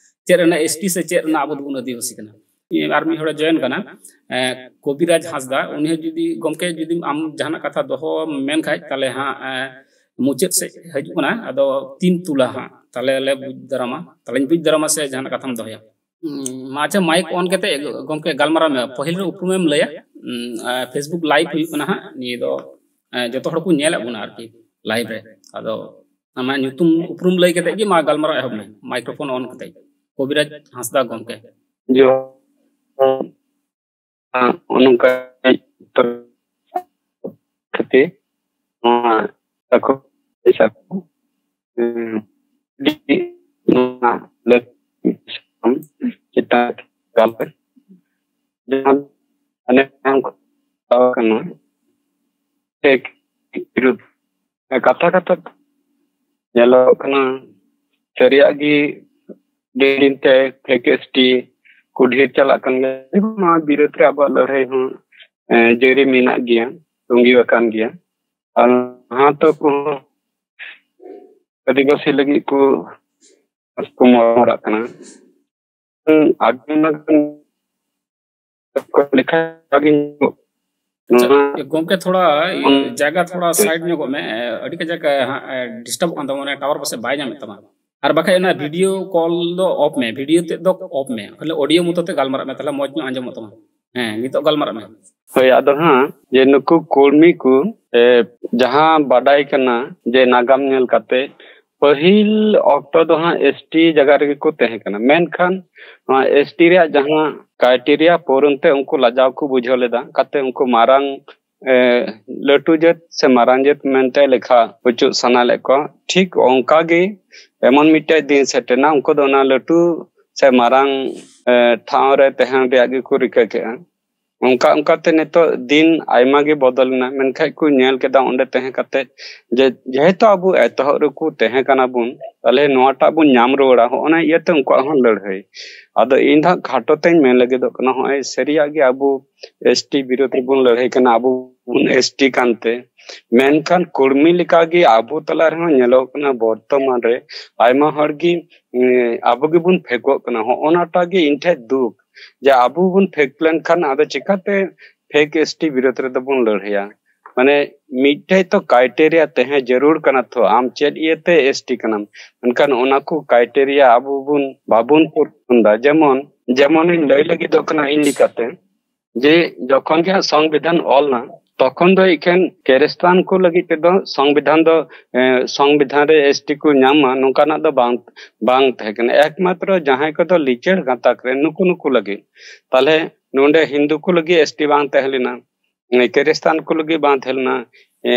ᱪᱮᱫ ᱨᱮᱱᱟᱜ ᱮᱥ ᱴᱤ ᱥᱮ ᱪᱮᱫ ᱨᱮᱱᱟᱜ ᱟᱵᱚ ᱫᱚᱵᱚᱱ ᱟᱹᱫᱤᱵᱟᱹᱥᱤ ᱠᱟᱱᱟ? ᱟᱨ ᱢᱤᱫ ᱦᱚᱲᱮ ᱡᱚᱭᱮᱱ ᱠᱟᱱᱟ, ᱮ, ᱠᱚᱵᱤᱨᱟᱡᱽ ᱦᱟᱸᱥᱫᱟ᱾ ᱩᱱᱤ ᱦᱚᱸ ᱡᱩᱫᱤ, ᱜᱚᱢᱠᱮ, ᱡᱩᱫᱤ ᱟᱢ ᱡᱟᱦᱟᱱᱟᱜ ᱠᱟᱛᱷᱟ ᱫᱚᱦᱚ ᱢᱮᱱ ᱠᱷᱟᱡ, ᱛᱟᱦᱞᱮ ᱦᱟᱸᱜ, ᱮ, ᱢᱩᱪᱟᱹᱫ ᱥᱮᱫ ᱦᱤᱡᱩᱜ ᱠᱟᱱᱟ, ᱟᱫᱚ ᱛᱤᱱ ᱛᱩᱞᱟ ᱦᱟᱸᱜ, ᱛᱟᱦᱞᱮ ᱞᱮ ᱵᱩᱡᱽ ᱫᱟᱨᱟᱢᱟ, ᱛᱟᱦᱞᱮᱧ ᱵᱩᱡᱽ ᱫᱟᱨᱟᱢᱟ ᱥᱮ ᱡᱟᱦᱟᱱᱟᱜ ᱠᱟᱛᱷᱟᱢ ᱫᱚᱦᱚᱭᱟ᱾ ᱩᱸ, ᱢᱟ ᱟᱪᱪᱷᱟ, ᱢᱟᱭᱤᱠ ᱚᱱ ᱠᱟᱛᱮ ᱜᱚᱢᱠᱮ ᱜᱟᱞᱢᱟᱨᱟᱣ ᱢᱮ᱾ ᱯᱟᱹᱦᱤᱞ ᱨᱮ ᱩᱯᱨᱩᱢᱮᱢ ᱞᱟᱹᱭᱟ, ᱩᱸ, ᱟ, Facebook live ᱦᱩᱭᱩᱜ ᱠᱟᱱᱟ ᱦᱟᱸᱜ, ᱱᱤᱭᱟᱹ ᱫᱚ, ᱮ, ᱡᱚᱛᱚ ᱦᱚᱲ ᱠᱚ ᱧᱮᱞᱮᱫ ᱵᱚᱱᱟ ᱟᱨᱠᱤ live ᱨᱮ᱾ ᱟᱫᱚ ᱟᱢᱟᱜ ᱧᱩᱛᱩᱢ ᱩᱯᱨᱩᱢ ᱞᱟᱹᱭ ᱠᱟᱛᱮ ᱜᱮ ᱢᱟ ᱜᱟᱞᱢᱟᱨᱟᱣ ᱮᱦᱚᱵ ᱢᱮ, microphone on ᱠᱟᱛᱮ᱾ ᱠᱚᱵᱤᱨᱟᱡᱽ ᱦᱟᱸᱥᱫᱟ ᱜᱚᱢᱠᱮ᱾ ᱡᱚᱦᱟᱨ᱾ ᱱᱚᱜᱼᱚ ᱱᱚᱝᱠᱟ ᱠᱷᱟᱹᱛᱤᱨ ᱱᱚᱣᱟ ᱥᱟᱠᱷᱚ ᱯᱚᱭᱥᱟ ᱠᱚ, ᱩᱸ, ᱟᱹᱰᱤ ᱱᱚᱣᱟ ᱞᱟᱹᱠᱛᱤ ᱪᱮᱛᱟᱱ ᱜᱟᱞᱚᱪ, ᱡᱟᱦᱟᱸ ᱟᱞᱮ ᱴᱷᱮᱱ ᱠᱷᱚᱱ ᱦᱟᱛᱟᱣ ᱠᱟᱱᱟ, ᱥᱮ ᱵᱤᱨᱩᱫᱷ ᱠᱟᱛᱷᱟ ᱠᱟᱛᱷᱟ ᱧᱮᱞᱚᱜ ᱠᱟᱱᱟ, ᱥᱟᱹᱨᱤᱭᱟᱜ ᱜᱮ ᱫᱤᱱ ᱫᱤᱱ ᱛᱮ ᱯᱷᱮᱠ ᱮᱥ ᱴᱤ ᱠᱚ ᱰᱷᱮᱨ ᱪᱟᱞᱟᱜ ᱠᱟᱱ ᱜᱮᱭᱟ᱾ ᱱᱚᱣᱟ ᱵᱤᱨᱩᱫᱽ ᱨᱮ ᱟᱵᱚᱣᱟᱜ ᱞᱟᱹᱲᱦᱟᱹᱭ ᱦᱚᱸ, ᱮ, ᱡᱟᱹᱨᱤ ᱢᱮᱱᱟᱜ ᱜᱮᱭᱟ, ᱛᱚᱸᱜᱮ ᱟᱠᱟᱱ ᱜᱮᱭᱟ᱾ ᱟᱨ ᱱᱟᱦᱟᱜ ᱛᱚ ᱠᱚᱦᱚᱸ ᱟᱹᱫᱤᱵᱟᱹᱥᱤ ᱞᱟᱹᱜᱤᱫ ᱠᱚ ᱠᱚ ᱢᱚᱨᱚᱲᱟᱜ ᱠᱟᱱᱟ᱾ ᱦᱩᱸ, ᱟᱹᱰᱤ ᱚᱱᱟ ᱜᱟᱱ ᱞᱮᱠᱷᱟ ᱜᱮ ᱧᱮᱞᱚᱜ ᱟᱪᱪᱷᱟ, ᱱᱚᱣᱟ ᱜᱚᱢᱠᱮ, ᱛᱷᱚᱲᱟ ᱤᱭᱟᱹ, ᱦᱩᱸ᱾ ᱡᱟᱭᱜᱟ ᱛᱷᱚᱲᱟ ᱥᱟᱭᱤᱰ ᱧᱚᱜᱚᱜ ᱢᱮ᱾ ᱮ, ᱟᱹᱰᱤ ᱠᱟᱡᱟᱠ, ᱮ, ᱦᱟᱸᱜ, ᱮ, ᱰᱤᱥᱴᱟᱵᱚᱜ ᱠᱟᱱ ᱛᱟᱢᱟ, ᱢᱟᱱᱮ ᱴᱟᱣᱟᱨ ᱯᱟᱥᱮᱡ ᱵᱟᱭ ᱧᱟᱢᱮᱫ ᱛᱟᱢᱟ᱾ ᱟᱨ ᱵᱟᱠᱷᱟᱡ ᱚᱱᱟ ᱵᱷᱤᱰᱤᱭᱳ ᱠᱚᱞ ᱫᱚ ᱚᱯᱷ ᱢᱮ, ᱵᱷᱤᱰᱤᱭᱳ ᱛᱮᱫ ᱫᱚ ᱚᱯᱷ ᱢᱮ, ᱠᱷᱟᱹᱞᱤ ᱚᱰᱤᱭᱳ ᱢᱚᱛᱚ ᱛᱮ ᱜᱟᱞᱢᱟᱨᱟᱜ ᱢᱮ, ᱛᱟᱦᱞᱮ ᱢᱚᱡᱽ ᱧᱚᱜ ᱟᱸᱡᱚᱢᱚᱜ ᱛᱟᱢᱟ᱾ ᱦᱮᱸ, ᱱᱤᱛᱚᱜ ᱜᱟᱞᱢᱟᱨᱟᱜ ᱢᱮ᱾ ᱦᱳᱭ, ᱟᱫᱚ ᱦᱟᱸᱜ ᱡᱮ ᱱᱩᱠᱩ ᱠᱚᱨᱢᱤ ᱠᱚ, ᱮ, ᱡᱟᱦᱟᱸ ᱵᱟᱰᱟᱭ ᱠᱟᱱᱟ ᱡᱮ ᱱᱟᱜᱟᱢ ᱧᱮᱞ ᱠᱟᱛᱮ ᱯᱟᱹᱦᱤᱞ ᱚᱠᱛᱚ ᱫᱚ ᱦᱟᱸᱜ ᱮᱥ ᱴᱤ ᱡᱟᱭᱜᱟ ᱨᱮᱜᱮ ᱠᱚ ᱛᱟᱦᱮᱸ ᱠᱟᱱᱟ, ᱢᱮᱱᱠᱷᱟᱱ ᱱᱚᱣᱟ ᱮᱥ ᱴᱤ ᱨᱮᱭᱟᱜ ᱡᱟᱦᱟᱸ ᱠᱨᱟᱭᱴᱮᱨᱤᱭᱟ ᱯᱩᱨᱚᱱ ᱛᱮ ᱩᱱᱠᱩ ᱞᱟᱡᱟᱣ ᱠᱚ ᱵᱩᱡᱷᱟᱹᱣ ᱞᱮᱫᱟ, ᱠᱟᱛᱮ ᱩᱱᱠᱩ ᱢᱟᱨᱟᱝ, ᱮ, ᱞᱟᱹᱴᱩ ᱡᱟᱹᱛ ᱥᱮ ᱢᱟᱨᱟᱝ ᱡᱟᱹᱛ ᱢᱮᱱᱛᱮ ᱞᱮᱠᱷᱟ ᱦᱚᱪᱚ ᱥᱟᱱᱟ ᱞᱮᱫ ᱠᱚᱣᱟ᱾ ᱴᱷᱤᱠ ᱚᱱᱠᱟ ᱜᱮ ᱮᱢᱚᱱ ᱢᱤᱫᱴᱮᱡ ᱫᱤᱱ ᱥᱮᱴᱮᱨᱱᱟ, ᱩᱱᱠᱩ ᱫᱚ ᱚᱱᱟ ᱞᱟᱹᱴᱩ ᱥᱮ ᱢᱟᱨᱟᱝ, ᱮ, ᱴᱷᱟᱶ ᱨᱮ ᱛᱟᱦᱮᱱ ᱨᱮᱭᱟᱜ ᱜᱮᱠᱚ ᱨᱤᱠᱟᱹ ᱠᱮᱜᱼᱟ᱾ ᱚᱱᱠᱟ ᱚᱱᱠᱟᱛᱮ ᱱᱤᱛᱚᱜ ᱫᱤᱱ ᱟᱭᱢᱟ ᱜᱮ ᱵᱚᱫᱚᱞ ᱮᱱᱟ, ᱢᱮᱱᱠᱷᱟᱡ ᱠᱚ ᱧᱮᱞ ᱠᱮᱫᱟ ᱚᱸᱰᱮ ᱛᱟᱦᱮᱸ ᱠᱟᱛᱮ ᱡᱮ, ᱡᱮᱦᱮᱛᱩ ᱟᱵᱚ ᱮᱛᱚᱦᱚᱵ ᱨᱮᱠᱚ ᱛᱟᱦᱮᱸ ᱠᱟᱱᱟ ᱵᱚᱱ, ᱛᱟᱦᱞᱮ ᱱᱚᱣᱟᱴᱟᱜ ᱵᱚᱱ ᱧᱟᱢ ᱨᱩᱣᱟᱹᱲᱟ, ᱦᱚᱸᱜᱼᱚ ᱱᱟ ᱤᱭᱟᱹᱛᱮ ᱩᱱᱠᱩᱣᱟᱜ ᱦᱚᱸ ᱞᱟᱹᱲᱦᱟᱹᱭ᱾ ᱟᱫᱚ ᱤᱧ ᱫᱚ ᱦᱟᱸᱜ ᱠᱷᱟᱴᱚ ᱛᱮᱧ ᱢᱮᱱ ᱞᱟᱹᱜᱤᱫᱚᱜ ᱠᱟᱱᱟ, ᱦᱚᱸᱜᱼᱚᱭ ᱥᱟᱹᱨᱤᱭᱟᱜ ᱜᱮ ᱟᱵᱚ ᱮᱥ ᱴᱤ ᱵᱤᱨᱩᱫᱷ ᱨᱮᱵᱚᱱ ᱞᱟᱹᱲᱦᱟᱹᱭ ᱠᱟᱱᱟ, ᱟᱵᱚ ᱵᱚᱱ ᱮᱥ ᱴᱤ ᱠᱟᱱᱛᱮ, ᱢᱮᱱᱠᱷᱟᱱ ᱠᱚᱨᱢᱤ ᱞᱮᱠᱟᱜᱮ ᱟᱵᱚ ᱛᱟᱞᱟ ᱨᱮᱦᱚᱸ ᱧᱮᱞᱚᱜ ᱠᱟᱱᱟ ᱵᱚᱨᱛᱚᱢᱟᱱ ᱨᱮ ᱟᱭᱢᱟ ᱦᱚᱲ ᱜᱮ, ᱮᱸ, ᱟᱵᱚ ᱜᱮᱵᱚᱱ ᱯᱷᱮᱠᱚᱜ ᱠᱟᱱᱟ᱾ ᱦᱚᱸᱜᱼᱚ ᱱᱟᱴᱟᱜ ᱜᱮ ᱤᱧ ᱴᱷᱮᱡ ᱫᱩᱠ, ᱡᱮ ᱟᱵᱚ ᱵᱚᱱ ᱯᱷᱮᱠ ᱞᱮᱱᱠᱷᱟᱱ ᱟᱫᱚ ᱪᱤᱠᱟᱛᱮ ᱯᱷᱮᱠ ᱮᱥ ᱴᱤ ᱵᱤᱨᱩᱫᱷ ᱨᱮᱫᱚ ᱵᱚᱱ ᱞᱟᱹᱲᱦᱟᱹᱭᱟ? ᱢᱟᱱᱮ ᱢᱤᱫᱴᱮᱡ ᱛᱚ ᱠᱨᱟᱭᱴᱮᱨᱤᱭᱟ ᱛᱟᱦᱮᱸ ᱡᱟᱹᱨᱩᱲ ᱠᱟᱱᱟ ᱛᱚ, ᱟᱢ ᱪᱮᱫ ᱤᱭᱟᱹᱛᱮ ᱮᱥ ᱴᱤ ᱠᱟᱱᱟᱢ? ᱢᱮᱱᱠᱷᱟᱱ ᱚᱱᱟ ᱠᱚ ᱠᱨᱟᱭᱴᱮᱨᱤᱭᱟ ᱟᱵᱚ ᱵᱚᱱ, ᱵᱟᱵᱚᱱ ᱯᱩᱨᱚᱱ ᱫᱟ᱾ ᱡᱮᱢᱚᱱ, ᱡᱮᱢᱚᱱᱤᱧ ᱞᱟᱹᱭ ᱞᱟᱹᱜᱤᱫᱚᱜ ᱠᱟᱱᱟ ᱤᱧ ᱞᱮᱠᱟᱛᱮ, ᱡᱮ ᱡᱚᱠᱷᱚᱱ ᱜᱮ ᱦᱟᱸᱜ ᱥᱚᱝᱵᱤᱫᱷᱟᱱ ᱚᱞ ᱱᱟ, ᱛᱚᱠᱷᱚᱱ ᱫᱚ ᱮᱠᱷᱮᱱ ᱠᱷᱨᱤᱥᱴᱟᱱ ᱠᱚ ᱞᱟᱹᱜᱤᱫ ᱛᱮᱫᱚ ᱥᱚᱝᱵᱤᱫᱷᱟᱱ ᱫᱚ, ᱮ, ᱥᱚᱝᱵᱤᱫᱷᱟᱱ ᱨᱮ ᱮᱥ ᱴᱤ ᱠᱚ ᱧᱟᱢ ᱢᱟ, ᱱᱚᱝᱠᱟᱱᱟᱜ ᱫᱚ ᱵᱟᱝ, ᱵᱟᱝ ᱛᱟᱦᱮᱸ ᱠᱟᱱᱟ᱾ ᱮᱠᱢᱟᱛᱨᱚ ᱡᱟᱦᱟᱸᱭ ᱠᱚᱫᱚ ᱞᱤᱪᱟᱹᱲ ᱜᱟᱛᱟᱠ ᱨᱮ, ᱱᱩᱠᱩ, ᱱᱩᱠᱩ ᱞᱟᱹᱜᱤᱫ᱾ ᱛᱟᱦᱞᱮ ᱱᱚᱰᱮ ᱦᱤᱱᱫᱩ ᱠᱚ ᱞᱟᱹᱜᱤᱫ ᱮᱥ ᱴᱤ ᱵᱟᱝ ᱛᱟᱦᱮᱸ ᱞᱮᱱᱟ, ᱮ, ᱠᱷᱨᱤᱥᱴᱟᱱ ᱠᱚ ᱞᱟᱹᱜᱤᱫ ᱵᱟᱝ ᱛᱟᱦᱮᱸ ᱞᱮᱱᱟ, ᱮ,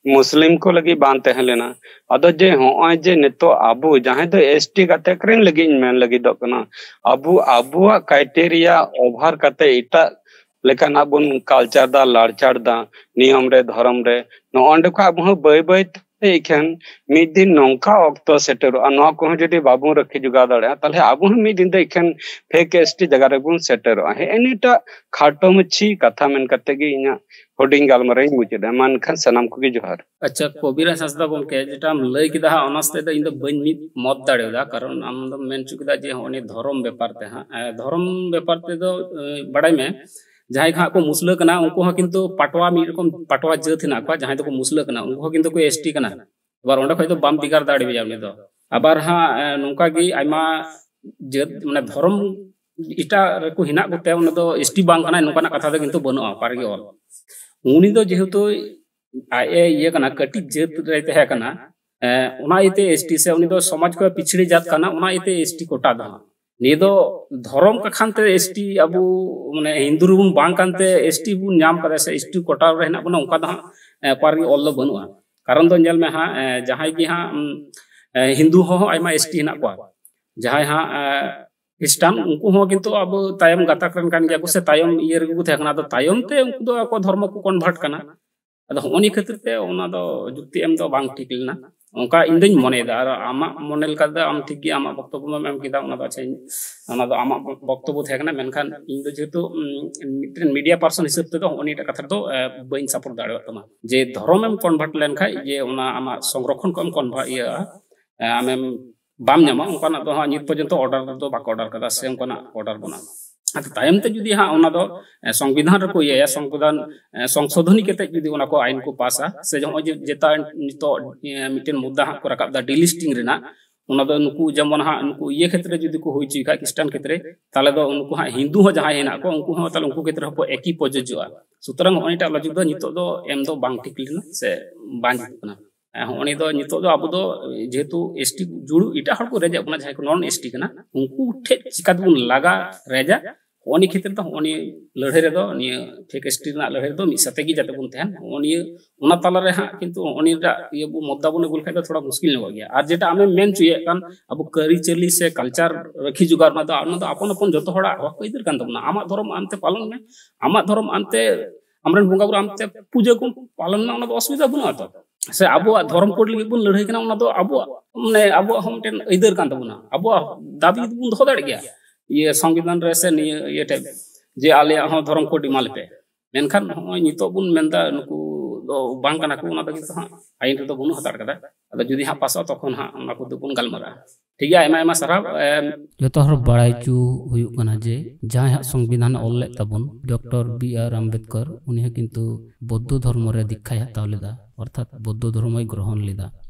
ᱢᱩᱥᱞᱤᱢ ᱠᱚ ᱞᱟᱹᱜᱤᱫ ᱵᱟᱝ ᱛᱟᱦᱮᱸ ᱞᱮᱱᱟ᱾ ᱟᱫᱚ ᱡᱮ ᱦᱚᱸᱜᱼᱚᱭ ᱡᱮ ᱱᱤᱛᱚᱜ ᱟᱵᱚ ᱡᱟᱦᱟᱸᱭ ᱫᱚ ᱮᱥ ᱴᱤ ᱜᱟᱛᱟᱠ ᱨᱮᱱ ᱞᱟᱹᱜᱤᱫ ᱤᱧ ᱢᱮᱱ ᱞᱟᱹᱜᱤᱫᱚᱜ ᱠᱟᱱᱟ, ᱟᱵᱚ ᱟᱵᱚᱣᱟᱜ ᱠᱨᱟᱭᱴᱮᱨᱤᱭᱟ ᱚᱵᱷᱟᱨ ᱠᱟᱛᱮ ᱮᱴᱟᱜ ᱞᱮᱠᱟᱱᱟᱜ ᱵᱚᱱ ᱠᱟᱞᱪᱟᱨ ᱫᱟ, ᱞᱟᱲᱪᱟᱲ ᱫᱟ, ᱱᱤᱭᱚᱢ ᱨᱮ, ᱫᱷᱚᱨᱚᱢ ᱨᱮ, ᱱᱚᱜᱼᱚ ᱱᱚᱸᱰᱮ ᱠᱷᱚᱱ ᱟᱵᱚ ᱦᱚᱸ ᱵᱟᱹᱭ ᱵᱟᱹᱭ ᱛᱮ ᱮᱱᱠᱷᱟᱱ ᱢᱤᱫ ᱫᱤᱱ ᱱᱚᱝᱠᱟ ᱚᱠᱛᱚ ᱥᱮᱴᱮᱨᱚᱜᱼᱟ, ᱱᱚᱣᱟ ᱠᱚᱦᱚᱸ ᱡᱩᱫᱤ ᱵᱟᱵᱚᱱ ᱨᱟᱹᱠᱷᱤ ᱡᱚᱜᱟᱣ ᱫᱟᱲᱮᱭᱟᱜᱼᱟ, ᱛᱟᱦᱚᱞᱮ ᱟᱵᱚ ᱦᱚᱸ ᱢᱤᱫ ᱫᱤᱱ ᱫᱚ ᱮᱠᱷᱮᱱ ᱯᱷᱮᱠ ᱮᱥᱴᱤ ᱡᱟᱭᱜᱟ ᱨᱮᱵᱚᱱ ᱥᱮᱴᱮᱨᱚᱜᱼᱟ᱾ ᱦᱮᱸ, ᱱᱤᱭᱟᱹᱴᱟᱜ ᱠᱷᱟᱴᱚ ᱢᱟᱹᱪᱷᱤ ᱠᱟᱛᱷᱟ ᱢᱮᱱ ᱠᱟᱛᱮ ᱜᱮ ᱤᱧᱟᱹᱜ ᱦᱩᱰᱤᱧ ᱜᱟᱞᱢᱟᱨᱟᱣ ᱤᱧ ᱢᱩᱪᱟᱹᱫᱟ᱾ ᱢᱟ ᱮᱱᱠᱷᱟᱱ ᱥᱟᱱᱟᱢ ᱠᱚᱜᱮ ᱡᱚᱦᱟᱨ᱾ ᱟᱪᱪᱷᱟ, ᱠᱚᱵᱤᱨᱟᱡᱽ ᱦᱟᱸᱥᱫᱟ ᱜᱚᱢᱠᱮ, ᱡᱮᱴᱟᱢ ᱞᱟᱹᱭ ᱠᱮᱫᱟ ᱦᱟᱸᱜ, ᱚᱱᱟ ᱥᱟᱛᱮ ᱫᱚ ᱤᱧ ᱫᱚ ᱵᱟᱹᱧ ᱢᱤᱫ ᱢᱚᱛ ᱫᱟᱲᱮᱭᱟᱫᱟ, ᱠᱟᱨᱚᱱ ᱟᱢ ᱫᱚᱢ ᱢᱮᱱ ᱦᱚᱪᱚ ᱠᱮᱫᱟ ᱡᱮ ᱦᱚᱸᱜᱼᱚ ᱱᱤᱭᱟᱹ ᱫᱷᱚᱨᱚᱢ ᱵᱮᱯᱟᱨ ᱛᱮ ᱦᱟᱸᱜ᱾ ᱮ, ᱫᱷᱚᱨᱚᱢ ᱵᱮᱯᱟᱨ ᱛᱮᱫᱚ, ᱮ, ᱵᱟᱲᱟᱭ ᱢᱮ, ᱡᱟᱦᱟᱸᱭ ᱠᱚ ᱦᱟᱸᱜ ᱠᱚ ᱢᱩᱥᱞᱟᱹ ᱠᱟᱱᱟ, ᱩᱱᱠᱩ ᱦᱚᱸ ᱠᱤᱱᱛᱩ ᱯᱟᱴᱣᱟ, ᱢᱤᱫ ᱨᱚᱠᱚᱢ ᱯᱟᱴᱣᱟ ᱡᱟᱹᱛ ᱦᱮᱱᱟᱜ ᱠᱚᱣᱟ, ᱡᱟᱦᱟᱸᱭ ᱫᱚᱠᱚ ᱢᱩᱥᱞᱟᱹ ᱠᱟᱱᱟ, ᱩᱱᱠᱩ ᱦᱚᱸ ᱠᱤᱱᱛᱩ ᱠᱚ ᱮᱥᱴᱤ ᱠᱟᱱᱟ᱾ ᱟᱵᱟᱨ ᱚᱸᱰᱮ ᱠᱷᱚᱡ ᱫᱚ ᱵᱟᱢ ᱵᱷᱮᱜᱟᱨ ᱫᱟᱲᱮᱭᱟᱭᱟ ᱩᱱᱤ ᱫᱚ᱾ ᱟᱵᱟᱨ ᱦᱟᱸᱜ, ᱮ, ᱱᱚᱝᱠᱟ ᱜᱮ ᱟᱭᱢᱟ ᱡᱟᱹᱛ, ᱢᱟᱱᱮ ᱫᱷᱚᱨᱚᱢ ᱮᱴᱟᱜ ᱨᱮᱠᱚ ᱦᱮᱱᱟᱜ ᱠᱚᱛᱮ ᱩᱱᱤ ᱫᱚ ᱮᱥᱴᱤ ᱵᱟᱝ ᱠᱟᱱᱟᱭ, ᱱᱚᱝᱠᱟᱱᱟᱜ ᱠᱟᱛᱷᱟ ᱫᱚ ᱠᱤᱱᱛᱩ ᱵᱟᱹᱱᱩᱜᱼᱟ ᱯᱟᱹᱨᱤ ᱚᱞ᱾ ᱩᱱᱤ ᱫᱚ ᱡᱮᱦᱮᱛᱩ ᱟᱡ ᱮ ᱤᱭᱟᱹ ᱠᱟᱱᱟ, ᱠᱟᱹᱴᱤᱡ ᱡᱟᱹᱛ ᱨᱮᱭ ᱛᱟᱦᱮᱸ ᱠᱟᱱᱟ, ᱮ, ᱚᱱᱟ ᱤᱭᱟᱹᱛᱮ ᱮᱥᱴᱤ ᱥᱮ ᱩᱱᱤ ᱫᱚ ᱥᱚᱢᱟᱡᱽ ᱠᱷᱚᱱ ᱯᱤᱪᱷᱲᱟᱹ ᱡᱟᱹᱛ ᱠᱟᱱᱟ, ᱚᱱᱟ ᱤᱭᱟᱹᱛᱮ ᱮᱥᱴᱤ ᱠᱳᱴᱟ ᱫᱚ ᱦᱟᱸᱜ᱾ ᱱᱤᱭᱟᱹ ᱫᱚ ᱫᱷᱚᱨᱚᱢ ᱠᱟᱠᱷᱟᱱ ᱛᱮ ᱮᱥᱴᱤ ᱟᱵᱚ, ᱢᱟᱱᱮ, ᱦᱤᱱᱫᱩ ᱨᱮᱵᱚᱱ ᱵᱟᱝ ᱠᱟᱱᱛᱮ ᱮᱥᱴᱤ ᱵᱚᱱ ᱧᱟᱢ ᱠᱟᱫᱟ ᱥᱮ ᱮᱥᱴᱤ ᱠᱳᱴᱟ ᱨᱮ ᱦᱮᱱᱟᱜ ᱵᱚᱱᱟ, ᱚᱱᱠᱟ ᱫᱚ ᱦᱟᱸᱜ, ᱮ, ᱯᱟᱹᱨᱤ ᱚᱞ ᱫᱚ ᱵᱟᱹᱱᱩᱜᱼᱟ᱾ ᱠᱟᱨᱚᱱ ᱫᱚ ᱧᱮᱞ ᱢᱮ ᱦᱟᱸᱜ, ᱮ, ᱡᱟᱦᱟᱸᱭ ᱜᱮ ᱦᱟᱸᱜ, ᱩᱢ, ᱮ, ᱦᱤᱱᱫᱩ ᱦᱚᱸ ᱟᱭᱢᱟ ᱮᱥᱴᱤ ᱦᱮᱱᱟᱜ ᱠᱚᱣᱟ, ᱡᱟᱦᱟᱸᱭ ᱦᱟᱸᱜ, ᱮ, ᱠᱷᱨᱤᱥᱴᱟᱱ, ᱩᱱᱠᱩ ᱦᱚᱸ ᱠᱤᱱᱛᱩ ᱟᱵᱚ ᱛᱟᱭᱚᱢ ᱜᱟᱛᱟᱠ ᱨᱮᱱ ᱠᱟᱱ ᱜᱮᱭᱟ ᱠᱚ ᱥᱮ ᱛᱟᱭᱚᱢ ᱤᱭᱟᱹ ᱨᱮᱜᱮ ᱠᱚ ᱛᱟᱦᱮᱸ ᱠᱟᱱᱟ᱾ ᱟᱫᱚ ᱛᱟᱭᱚᱢ ᱛᱮ ᱩᱱᱠᱩ ᱫᱚ ᱟᱠᱚ ᱫᱷᱚᱨᱢᱚ ᱠᱚ ᱠᱚᱱᱵᱷᱟᱨᱴ ᱠᱟᱱᱟ᱾ ᱟᱫᱚ ᱦᱚᱸᱜᱼᱚ ᱱᱤᱭᱟᱹ ᱠᱷᱟᱹᱛᱤᱨ ᱛᱮ ᱚᱱᱟ ᱫᱚ ᱡᱩᱠᱛᱤ ᱮᱢ ᱫᱚ ᱵᱟᱝ ᱴᱷᱤᱠ ᱞᱮᱱᱟ, ᱚᱱᱠᱟ ᱤᱧ ᱫᱚᱧ ᱢᱚᱱᱮᱭᱮᱫᱟ᱾ ᱟᱨ ᱟᱢᱟᱜ ᱢᱚᱱᱮ ᱞᱮᱠᱟ ᱛᱮᱫᱚ ᱟᱢ ᱴᱷᱤᱠ ᱜᱮ ᱟᱢᱟᱜ ᱵᱚᱠᱛᱚᱵᱵᱚ ᱮᱢ ᱠᱮᱫᱟ, ᱚᱱᱟ ᱫᱚ ᱟᱪᱪᱷᱟ, ᱚᱱᱟ ᱫᱚ ᱟᱢᱟᱜ ᱵᱚᱠᱛᱚᱵᱵᱚ ᱛᱟᱦᱮᱸ ᱠᱟᱱᱟ᱾ ᱢᱮᱱᱠᱷᱟᱱ ᱤᱧ ᱫᱚ ᱡᱮᱦᱮᱛᱩ, ᱩᱢ, ᱢᱤᱫᱴᱮᱱ ᱢᱤᱰᱤᱭᱟ ᱯᱟᱨᱥᱚᱱ ᱦᱤᱥᱟᱹᱵ ᱛᱮᱫᱚ ᱦᱚᱸᱜᱼᱚ ᱱᱤᱭᱟᱹᱴᱟᱜ ᱠᱟᱛᱷᱟ ᱫᱚ, ᱮ, ᱵᱟᱹᱧ ᱥᱟᱯᱳᱨᱴ ᱫᱟᱲᱮᱭᱟᱜ ᱛᱟᱢᱟ ᱡᱮ ᱫᱷᱚᱨᱚᱢ ᱮᱢ ᱠᱚᱱᱵᱷᱟᱨᱴ ᱞᱮᱱᱠᱷᱟᱱ ᱡᱮ ᱚᱱᱟ ᱟᱢᱟᱜ ᱥᱚᱝᱨᱚᱠᱷᱚᱱ ᱠᱚ ᱮᱢ ᱠᱚᱱᱵᱷᱟᱨᱴ ᱤᱭᱟᱹᱜᱼᱟ, ᱮ, ᱟᱢᱮᱢ ᱵᱟᱢ ᱧᱟᱢᱟ, ᱚᱱᱠᱟᱱᱟᱜ ᱫᱚ ᱦᱟᱸᱜ ᱱᱤᱛ ᱯᱚᱨᱡᱚᱱᱛᱚ ᱚᱨᱰᱟᱨ ᱫᱚ ᱵᱟᱠᱚ ᱚᱨᱰᱟᱨ ᱠᱟᱫᱟ ᱥᱮ ᱚᱱᱠᱟᱱᱟᱜ ᱚᱨᱰᱟᱨ ᱵᱟᱹᱱᱩᱜᱼᱟ᱾ ᱟᱫᱚ ᱛᱟᱭᱚᱢ ᱛᱮ ᱡᱩᱫᱤ ᱦᱟᱸᱜ ᱚᱱᱟ ᱫᱚ, ᱮ, ᱥᱚᱝᱵᱤᱫᱷᱟᱱ ᱨᱮᱠᱚ ᱤᱭᱟᱹᱭᱟ, ᱥᱚᱝᱵᱤᱫᱷᱟᱱ, ᱮ, ᱥᱚᱝᱥᱳᱫᱷᱚᱱᱤ ᱠᱟᱛᱮ ᱡᱩᱫᱤ ᱚᱱᱟ ᱠᱚ ᱟᱭᱤᱱ ᱠᱚ ᱯᱟᱥᱟ, ᱥᱮ ᱱᱚᱜᱼᱚᱭ ᱡᱮ ᱡᱮᱴᱟ ᱱᱤᱛᱚᱜ, ᱮ, ᱢᱤᱫᱴᱮᱱ ᱢᱩᱫᱽᱫᱟ ᱦᱟᱸᱜ ᱠᱚ ᱨᱟᱠᱟᱵ ᱫᱟ ᱰᱤᱞᱤᱥᱴᱤᱝ ᱨᱮᱱᱟᱜ, ᱚᱱᱟ ᱫᱚ ᱱᱩᱠᱩ ᱡᱮᱢᱚᱱ ᱦᱟᱸᱜ ᱱᱩᱠᱩ ᱤᱭᱟᱹ ᱠᱷᱮᱛᱨᱮ ᱡᱩᱫᱤ ᱠᱚ ᱦᱩᱭ ᱦᱚᱪᱚᱭ ᱠᱷᱟᱡ, ᱠᱷᱨᱤᱥᱴᱟᱱ ᱠᱷᱮᱛᱨᱮ, ᱛᱟᱦᱚᱞᱮ ᱫᱚ ᱩᱱᱠᱩ ᱦᱟᱸᱜ ᱦᱤᱱᱫᱩ ᱦᱚᱸ ᱡᱟᱦᱟᱸᱭ ᱦᱮᱱᱟᱜ ᱠᱚᱣᱟ, ᱩᱱᱠᱩ ᱦᱚᱸ ᱛᱟᱦᱚᱞᱮ ᱩᱱᱠᱩ ᱠᱷᱮᱛᱨᱮ ᱦᱚᱸᱠᱚ ᱮᱠᱤ ᱯᱨᱚᱡᱳᱡᱚᱜᱼᱟ᱾ ᱥᱩᱛᱚᱨᱟᱝ ᱱᱚᱜᱼᱚᱭ ᱱᱤᱭᱟᱹᱴᱟᱜ ᱞᱚᱡᱤᱠ ᱫᱚ ᱱᱤᱛᱚᱜ ᱫᱚ ᱮᱢ ᱫᱚ ᱵᱟᱝ ᱴᱷᱤᱠ ᱞᱮᱱᱟ ᱥᱮ ᱵᱟᱝ ᱡᱩᱛᱩᱜ ᱠᱟᱱᱟ᱾ ᱦᱮᱸ, ᱦᱚᱸᱜᱼᱚ ᱱᱤᱭᱟᱹ ᱫᱚ ᱱᱤᱛᱚᱜ ᱫᱚ ᱟᱵᱚ ᱫᱚ ᱡᱮᱦᱮᱛᱩ ᱮᱥᱴᱤ ᱡᱩᱲᱩ ᱮᱴᱟᱜ ᱦᱚᱲ ᱠᱚ ᱨᱮᱡᱮᱫ ᱵᱚᱱᱟ, ᱡᱟᱦᱟᱸᱭ ᱠᱚ ᱱᱚᱱ ᱮᱥᱴᱤ ᱠᱟᱱᱟ, ᱩᱱᱠᱩ ᱴᱷᱮᱡ ᱪᱤᱠᱟ ᱛᱮᱵᱚᱱ ᱞᱟᱜᱟ ᱨᱮᱡᱟ, ᱦᱚᱸᱜᱼᱚ ᱱᱤᱭᱟᱹ ᱠᱷᱮᱛᱨᱮ ᱫᱚ ᱦᱚᱸᱜᱼᱚ ᱱᱤᱭᱟᱹ ᱞᱟᱹᱲᱦᱟᱹᱭ ᱨᱮᱫᱚ ᱱᱤᱭᱟᱹ ᱯᱷᱮᱠ ᱮᱥᱴᱤ ᱨᱮᱱᱟᱜ ᱞᱟᱹᱲᱦᱟᱹᱭ ᱨᱮᱫᱚ ᱢᱤᱫ ᱥᱟᱛᱮ ᱜᱮ ᱡᱟᱛᱮ ᱵᱚᱱ ᱛᱟᱦᱮᱱ, ᱦᱚᱸᱜᱼᱚ ᱱᱤᱭᱟᱹ ᱚᱱᱟ ᱛᱟᱞᱟ ᱨᱮ ᱦᱟᱸᱜ ᱠᱤᱱᱛᱩ ᱦᱚᱸᱜᱼᱚ ᱱᱤᱭᱟᱹᱴᱟᱜ ᱤᱭᱟᱹ ᱵᱚ ᱢᱚᱫᱫᱟ ᱵᱚᱱ ᱟᱹᱜᱩ ᱞᱮᱠᱷᱟᱡ ᱫᱚ ᱛᱷᱚᱲᱟ ᱢᱩᱥᱠᱤᱞ ᱧᱚᱜᱚᱜ ᱜᱮᱭᱟ᱾ ᱟᱨ ᱡᱮᱴᱟ ᱟᱢᱮᱢ ᱢᱮᱱ ᱦᱚᱪᱚᱭᱮᱫ ᱠᱟᱱ ᱟᱵᱚ ᱠᱟᱹᱨᱤᱪᱟᱹᱞᱤ ᱥᱮ ᱠᱟᱞᱪᱟᱨ ᱨᱟᱹᱠᱷᱤ ᱡᱚᱜᱟᱣ ᱨᱮᱱᱟᱜ ᱫᱚ, ᱚᱱᱟ ᱫᱚ ᱟᱯᱚᱱ ᱟᱯᱚᱱ ᱡᱚᱛᱚ ᱦᱚᱲᱟᱜ ᱦᱚᱠ ᱟᱹᱭᱫᱟᱹᱨ ᱠᱟᱱ ᱛᱟᱵᱚᱱᱟ᱾ ᱟᱢᱟᱜ ᱫᱷᱚᱨᱚᱢ ᱟᱢᱛᱮ ᱯᱟᱞᱚᱱ ᱢᱮ, ᱟᱢᱟᱜ ᱫᱷᱚᱨᱚᱢ ᱟᱢᱛᱮ ᱟᱢᱨᱮᱱ ᱵᱚᱸᱜᱟ ᱵᱩᱨᱩ ᱟᱢᱛᱮ ᱯᱩᱡᱟᱹ ᱠᱚ ᱯᱟᱞᱚᱱ ᱢᱮ, ᱚᱱᱟ ᱫᱚ ᱚᱥᱩᱵᱤᱫᱷᱟ ᱵᱟᱹᱱᱩᱜᱼᱟ ᱛᱚ᱾ ᱥᱮ ᱟᱵᱚᱣᱟᱜ ᱫᱷᱚᱨᱚᱢ ᱠᱳᱰ ᱞᱟᱹᱜᱤᱫ ᱵᱚᱱ ᱞᱟᱹᱲᱦᱟᱹᱭ ᱠᱟᱱᱟ, ᱚᱱᱟ ᱫᱚ ᱟᱵᱚᱣᱟᱜ, ᱢᱟᱱᱮ, ᱟᱵᱚᱣᱟᱜ ᱦᱚᱸ ᱢᱤᱫᱴᱮᱱ ᱟᱹᱭᱫᱟᱹᱨ ᱠᱟᱱ ᱛᱟᱵᱚᱱᱟ᱾ ᱟᱵᱚᱣᱟᱜ ᱫᱟᱹᱵᱤ ᱵᱚᱱ ᱫᱚᱦᱚ ᱫᱟᱲᱮᱭᱟᱜ ᱜᱮᱭᱟ ᱤᱭᱟᱹ ᱥᱚᱝᱵᱤᱫᱷᱟᱱ ᱨᱮ ᱥᱮ ᱱᱤᱭᱟᱹ ᱤᱭᱟᱹ ᱴᱷᱮᱱ, ᱡᱮ ᱟᱞᱮᱭᱟᱜ ᱦᱚᱸ ᱫᱷᱚᱨᱚᱢ ᱠᱳᱰ ᱮᱢᱟ ᱞᱮᱯᱮ᱾ ᱢᱮᱱᱠᱷᱟᱱ ᱱᱚᱜᱼᱚᱭ ᱱᱤᱛᱚᱜ ᱵᱚᱱ ᱢᱮᱱᱫᱟ ᱱᱩᱠᱩ ᱫᱚ ᱵᱟᱝ ᱠᱟᱱᱟ ᱠᱚ, ᱚᱱᱟ ᱫᱚ ᱠᱤᱱᱛᱩ ᱦᱟᱸᱜ ᱟᱭᱤᱱ ᱨᱮᱫᱚ ᱵᱟᱹᱱᱩᱜ ᱦᱟᱛᱟᱲ ᱠᱟᱫᱟ᱾ ᱟᱫᱚ ᱡᱩᱫᱤ ᱦᱟᱸᱜ ᱯᱟᱥᱚᱜᱼᱟ, ᱛᱚᱠᱷᱚᱱ ᱦᱟᱸᱜ ᱚᱱᱟ ᱠᱚᱫᱚ ᱵᱚᱱ ᱜᱟᱞᱢᱟᱨᱟᱜᱼᱟ᱾ ᱴᱷᱤᱠ ᱜᱮᱭᱟ, ᱟᱭᱢᱟ ᱟᱭᱢᱟ ᱥᱟᱨᱦᱟᱣ᱾ ᱮᱢ, ᱡᱚᱛᱚ ᱦᱚᱲ ᱵᱟᱲᱟᱭ ᱦᱚᱪᱚ ᱦᱩᱭᱩᱜ ᱠᱟᱱᱟ ᱡᱮ ᱡᱟᱦᱟᱸᱭ ᱦᱟᱸᱜ ᱥᱚᱝᱵᱤᱫᱷᱟᱱ ᱚᱞ ᱞᱮᱫ ᱛᱟᱵᱚᱱ, ᱰᱚᱠᱴᱚᱨ ᱵᱤ ᱟᱨ ᱟᱢᱵᱮᱫᱠᱚᱨ, ᱩᱱᱤ ᱦᱚᱸ ᱠᱤᱱᱛᱩ ᱵᱳᱫᱽᱫᱷᱚ ᱫᱷᱚᱨᱢᱚ ᱨᱮ ᱫᱤᱠᱠᱷᱟᱭ ᱦᱟᱛᱟᱣ ᱞᱮᱫᱟ, ᱚᱨᱛᱷᱟᱛ ᱵᱳᱫᱽᱫᱷᱚ ᱫᱷᱚᱨᱢᱚᱭ ᱜᱨᱚᱦᱚᱱ ᱞᱮᱫᱟ᱾